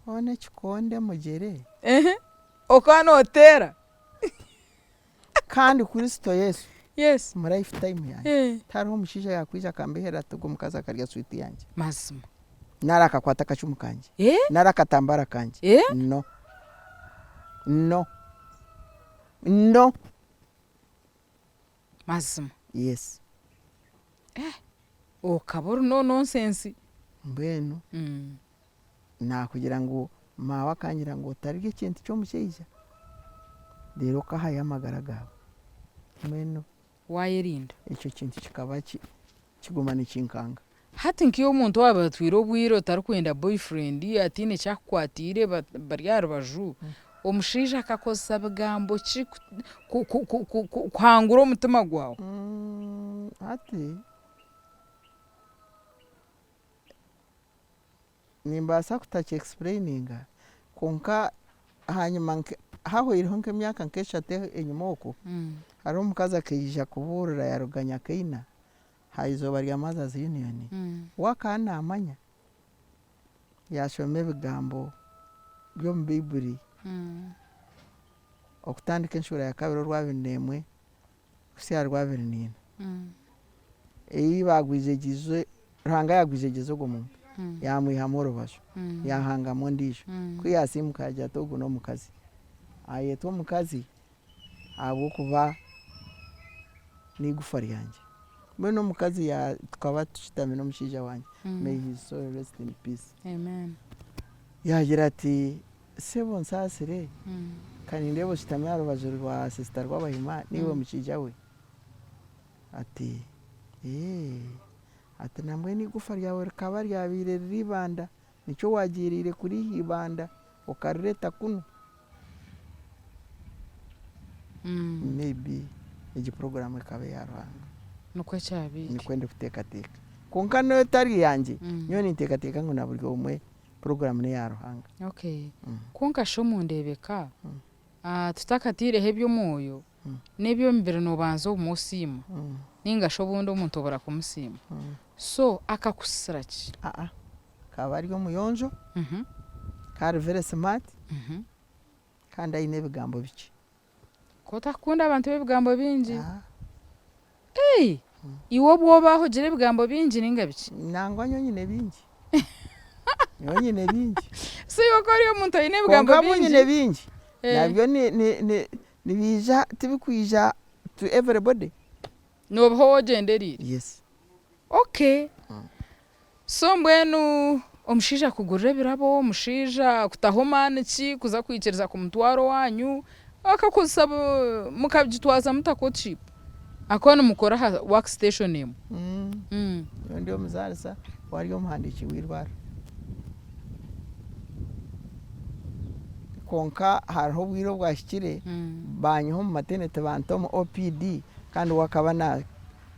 B: Hoona ekikonde mugyere.
A: Okaba noteera.
B: Kandi Kristo Yesu
A: Yes.
B: omu life time yangye tihariho omushaija yakwija akambeherera ati ogu omukazi akarya sweet yangye.
A: Mazima.
B: Nari akakwata akacumu kangye. Nari akatambara kangye. No. No. No.
A: Mazima.
B: Yes.
A: Okaba ori no nonsense.
B: Mbwenu Naakugira ngu maawe akangira ngu otarirya ekintu ky'omushaija reero okahayo amagara gaawe. Mbwenu
A: Waayerinda.
B: ekyo kintu kikaba kiguma nikinkanga.
A: Hati nk'iwe omuntu waaba atwire obwire otarikwenda boyfriend ataine eki akukwatiire bari aha rubaju, omushaija akakozesa bigambo ki kuhangura omutima gwawe?
B: Hati Nimbaasa kutakye explaininga kwonka ahanyima hahweireho nk'emyaka nk'eshatu enyima okwo, hariho omukazi akaija kubuurira yaaruga Nyakaina aha izooba rya Mothers Union, we akaba naamanya, yaashoma ebigambo by'omu Baiburi okutandika enshura ya kabiri orwabiri n'emwe kuhitsya aha rwabiri naina, ei baagwijegyize, Ruhanga yaagwijegyize ogwo muntu, yaamwihamu orubaju, yaahangamu ondiijo. Ku yaasiimuka yaagira ati ogu n'omukazi. Ayetwa omukazi ahabw'okuba n'eigufa ryangye. Mbwenu omukazi tukaba tushutami n'omushaija wangye, may his soul rest in peace. Yaagira ati Sebo nsaasire, ka nindeeba oshutami aha rubaju rwa Sister Rwabahima niiwe mushaija we? Ati, Eeh, ati nambwenu eigufa ryawe rikaba ryabaire riri ibanda, nikyo waagiiriire kuriiha ibanda okarireeta kunu? Maybe egi puroguraamu ekaba eya Ruhanga.
A: Nikwo kyabaire.
B: Nikwo ndikuteekateeka. Kwonka n'obu etari yangye, nyowe ninteekateeka ngu na buri omwe Puroguraamu n'eya Ruhanga.
A: Okay. Kwonka shi omu ndeebeka, tutakataireho eby'omwoyo n'eby'omubiri noobanza obumwe osiima nainga shi obundi omuntu obura kumusiima. So akakusisira ki?
B: Aa, akaba ari omuyonjo, akaba ari very smart kandi aine ebigambo bikye.
A: Ku otakukunda abantu b'ebigambo bingi? Ei! Iwe obu obaho ogira ebigambo bingi nainga bikye?
B: Nangwa nyowe nyine bingi. Nyowe nyine bingi.
A: So iwe ku ori omuntu oine ebigambo
B: Kwonka
A: bingi.
B: abu nyine bingi, nabyo nibiija tibikwija to everybody.
A: Noobiha ou ogyendereire?
B: Yes.
A: Okay. So mbwenu omushaija akugurira ebirabo, omushaija akutaho maani ki kuza kwikiriza kumutwara owaanyu, Akakozesa mukagitwaza muta courtship? Ahakuba nimukora aha work station emwe.
B: Nyowe ndi omuzaarisa, we ari omuhandiiki w'eirwariro. Kwonka hariho obwire obwahikire baanyiha omu maternity banta omu OPD kandi we akaba na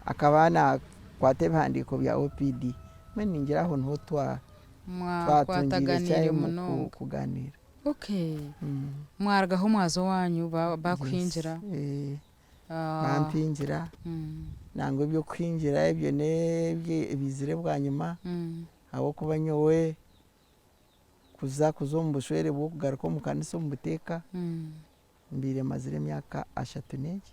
B: akaba naakwata ebihandiiko bya OPD. Mbwenu ningira aho niho twa twatungiire
A: Mwakwataganiire
B: time
A: munonga.
B: kugaaniira.
A: Okay. Mwarugaho mwaza owaanyu bakuhingira.
B: Yes. Bampingira. Nangwa eby'okuhingira ebyo n'ebiizire bwanyima ahabw'okuba nyowe kuza kuza omu bushwere bw'okugaruka omu kanisa omu buteeka mbaire mazire emyaka ashatu n'egi.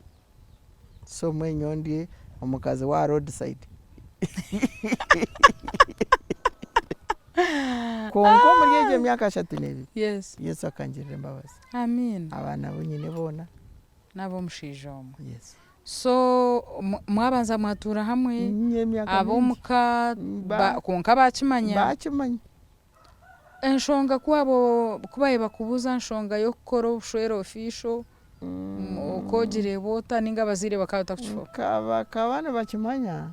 B: So mbwenu nyowe ndi omukazi w'aha road side. Kwonka omuri egyo myaka 32,
A: Yes.
B: Yesu akangirira embabazi.
A: Amiina.
B: Abaana abu nyine boona.
A: N'ab'omushaija omwe.
B: Yes.
A: So mwabanza mwatuura hamwe,
B: Nye emyaka mingi.
A: ab'omuka
B: Ba-
A: kwonka baakimanya.
B: Baakimanya.
A: Enshonga ku abo ku baabaire bakubuuza nshonga y'okukora obushwere official, okoogireeba ota ninga abazaire bakaba batakukifaho?
B: Bakaba nibakimanya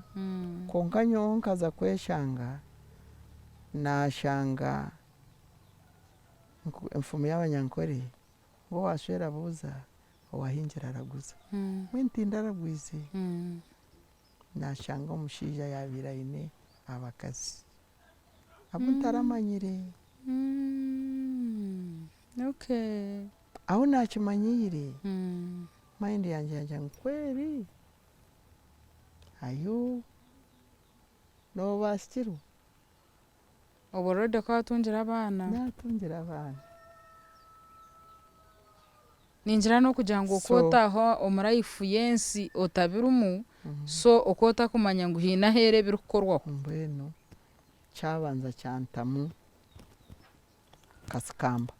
B: kwonka nyowe nkaza kweshanga naashanga enfumu y'Abanyankore ngu owaashwera abuuza, owaahingira araguza. Mbwenu tindaragwize. Naashanga omushaija yaabaire aine abakazi. Abu ntaramanyire. Ahu naakimanyiire, mind yangye yaagira ngu kweri ayu noobaasikirwa.
A: Obwo already okaba watungire abaana?
B: Naatungire abaana.
A: Ningira n'okugira ngu oku otaaha omu life y'ensi otabirimu so oku otakumanya ngu haine aheeru ebirikukorwaho.
B: Mbwenu kyabanza kyantamu kasikamba.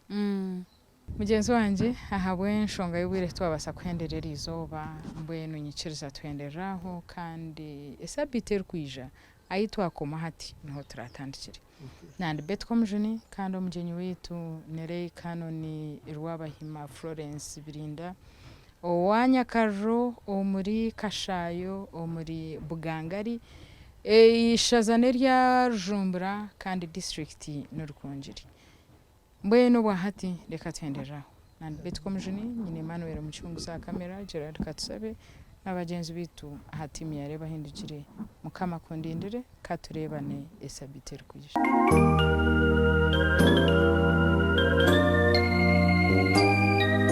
A: Mugyenzi wangye ahabw'enshonga y'obwire titwabaasa kuhendera eri izooba mbwenu nyikiriza tuhenderere aho kandi esabiiti erikwija ahi twakoma hati niho turatandikire. Nandi Betty Komujuni kandi omugyenyi waitu ni Lay Canon Rwabahima Florence Birinda owa Nyakariro omuri Kashaayo omuri Bugangari eishaza n'erya Rujumbura kandi disiturikiti ni Rukungiri. Mbwenu obwa hati reka tuhenderere aho. Nandi Betty Komujuni, nyine Emmanuel Mucunguzi aha camera, Gerald Katusabe na bagyenzi baitu aha tiimu ya Reeba Ahindukire. Mukama akundindire, ka tureebane esabiiti erikwija.